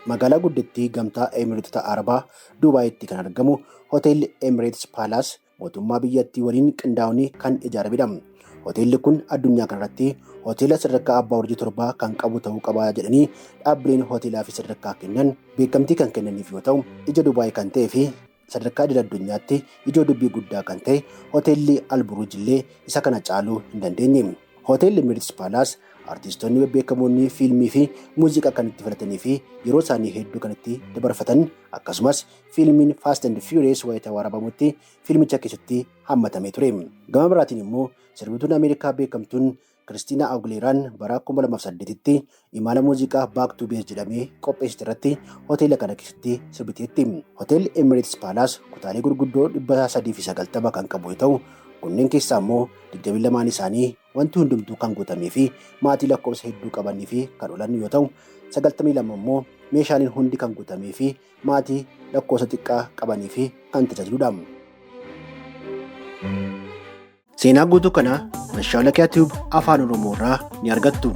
Magaalaa guddittii gamtaa Emireetota Arabaa Dubaayitti kan argamu Hoteelli Emirates Palace mootummaa biyyattii waliin qindaa'uun kan ijaaramedha. Hoteelli kun addunyaa kanarratti hoteela sadarkaa abbaa urjii 7 kan qabu ta'uu qaba jedhanii dhaabbileen hoteelaa fi sadarkaa kennan beekamtii kan kennaniif yoo ta'u, ija Dubaay kan ta'ee fi sadarkaa idil addunyaatti ijoo dubbii guddaa kan ta'e hoteelli Alburuuj illee isa kana caaluu hin dandeenye. Hoteelli Emirates Palace artistoonni bebbeekamoonni fiilmii fi muuziqaa kan itti filatanii fi yeroo isaanii hedduu kan itti dabarfatan, akkasumas fiilmiin Fast and Furious wayita waraabamutti fiilmicha keessatti hammatamee ture. Gama biraatiin immoo sirbituun Ameerikaa beekamtuun Kiristiinaa Aguileeraan bara 2008tti imala muuziqaa Back to Base jedhamee qopheessite irratti hoteela kana keessatti sirbiteetti. Hoteelli Emirates Palace kutaalee gurguddoo 390 kan qabu yoo ta'u, kunneen keessaa immoo 22 isaanii wanti hundumtuu kan guutamee fi maatii lakkoofsa hedduu qabanii fi kan oolan yoo ta'u, 92 immoo meeshaaleen hundi kan guutamee fi maatii lakkoofsa xiqqaa qabanii fi kan tajaajiludha. Seenaa guutuu kana Mashaalaqiyaa Tube Afaan Oromoo irraa ni argattu.